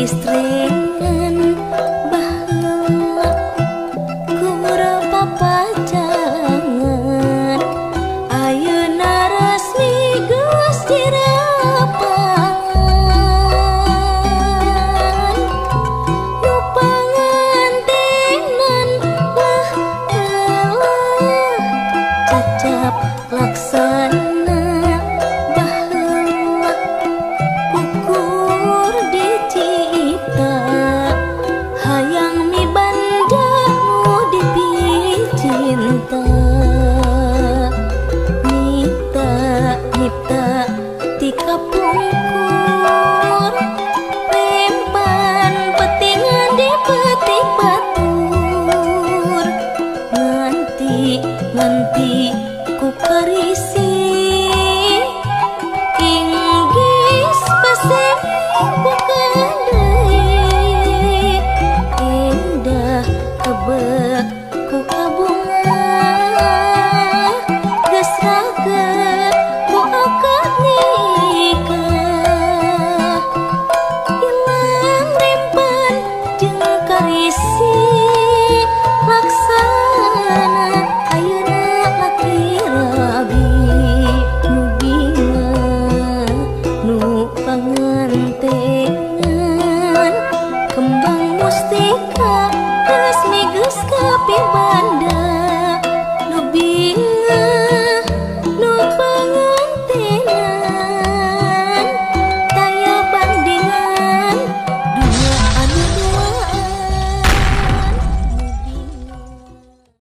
Istrengan baheula kur papacangan ayeuna resmi geus dirapan nu pangantenan lah kalah cacap laksana baheula kukur dicipta hayang mibanda nu dipicinta nita nipta ti kapungkur rempan petingan di petik batur nganti nganti ku karisi inggis pasem ku deui indah kebek ku kabunga geus raget ku akad nikah ilang rempan jeung karisi laksana ayeuna laki rabi nu bingah nu pangantengan kembang mustika resmi geus kapibanda nu bingah.